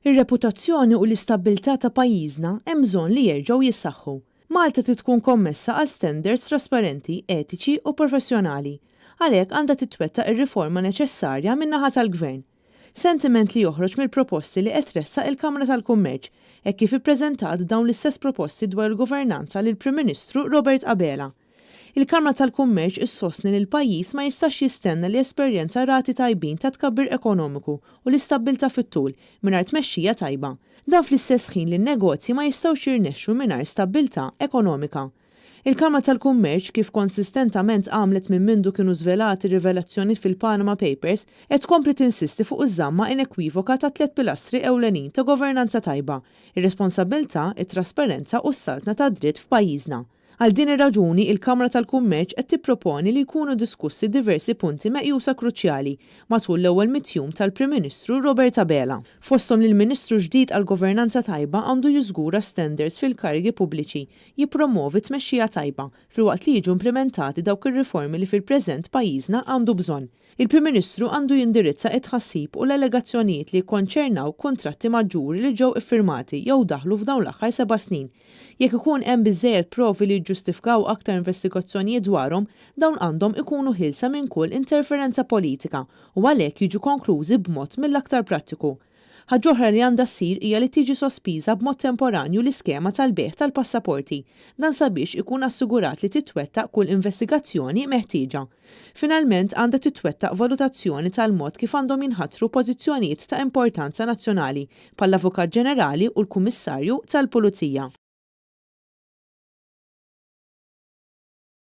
Ir-reputazzjoni u l-istabbiltà ta' pajjiżna hemm bżonn li jerġgħu jissaħħu. Malta trid tkun kommessa għal standards trasparenti, etiċi u professjonali. Għalhekk għandha titwettaq ir-riforma neċessarja min-naħa tal-Gvern. Sentiment li joħroġ mill-proposti li qed tressaq il-Kamra tal-Kummerċ, hekk kif ippreżentat dawn l-istess proposti dwar il-governanza lill-Prim Ministru Robert Abela. Il-Kamra tal-Kummerċ issostni li l-pajjiż ma jistax jistenna li jesperjenza rati tajbin ta' tkabbir ekonomiku u l-istabbiltà fit-tul mingħajr tmexxija tajba. Dan fl-istess ħin li n-negozji ma jistgħux jirnexxu mingħajr stabbiltà ekonomika. Il-Kamra tal-Kummerċ, kif konsistentament għamlet minn mindu kienu żvelati r-rivelazzjonijiet fil-Panama Papers, qed tkompli tinsisti fuq iż-żamma inekwivoka tat-tlett pilastri ewlenin ta' governanza tajba, ir-responsabbiltà, it-trasparenza u s-saltna tad-dritt f'pajjiżna. Għal din ir-raġuni, il-Kamra tal-Kummerċ qed tipproponi li jkunu diskussi diversi punti meqjusa kruċjali matul l-ewwel mitt jum tal-Prim Ministru Robert Abela. Fosthom li l-Ministru ġdid għall-Governanza Tajba għandu jiżgura standards fil-karigi pubbliċi, jippromwovi tmexxija tajba, filwaqt li jiġu implimentati dawk ir-riformi li fil-preżent pajjiżna għandu bżonn. Il-Prim Ministru għandu jindirizza t-tħassib u l-allegazzjonijiet li jikkonċernaw kuntratti maġġuri li ġew iffirmati jew daħlu f'dawn l-aħħar seba' snin. Jekk ikun hemm biżżejjed provi li jiġġustifkaw aktar investigazzjonijiet dwarhom, dawn għandhom ikunu ħielsa minn kull interferenza politika u għalhekk jiġu konklużi b'mod mill-aktar prattiku. Ħaġa oħra li għandha ssir hija li tiġi sospiża b'mod temporanju l-iskema tal-bejgħ tal-passaporti, dan sabiex ikun assigurat li titwettaq kull investigazzjoni meħtieġa. Finalment, għandha titwettaq valutazzjoni tal-mod kif għandhom jinħatru pożizzjonijiet ta' importanza nazzjonali bħall-Avukat Ġenerali u l-Kummissarju tal-Pulizija.